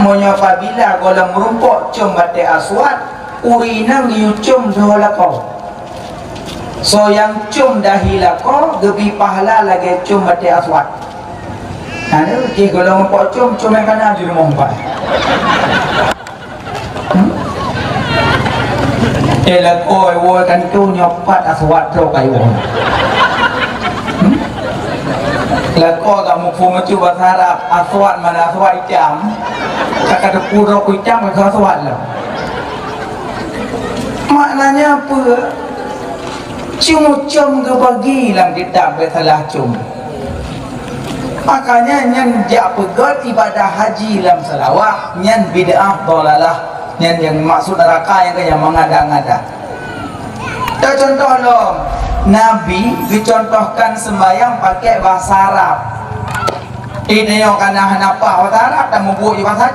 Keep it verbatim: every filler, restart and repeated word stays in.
Meunyoe apabila gohlom meurumpok com batée aswad, ureuëng inong geuyue com dhoe lakoe. Soe nyang com dahi lakoe geubri pahala lagée com batée aswad. Nah, nyoe jih gohlom meurumpok com, com nyang kana di rumoh empat. Hmm? Eh, lakoe woe kan tu nyoe pat aswad trok kayu. Hmm? Lakoe kamu pun mecu bahasa Arab, aswad mana aswad itam. Kata tepu rok itam ke aswad lah. Maknanya apa? Cuma com geubagi lam kitab, bèk salah com. Makanya nyan jak peugöt ibadah haji lam seulawah, nyan bid'ah dhalalah. Nyan nyang maksud neuraka nyang keu nyang mengada-ngada. Teucontoh lom, Nabi geucontohkan sembahyang pakai bahasa Arab. Eh, tanyoe kana hana pah bahasa Arab, tamubuet di bahasa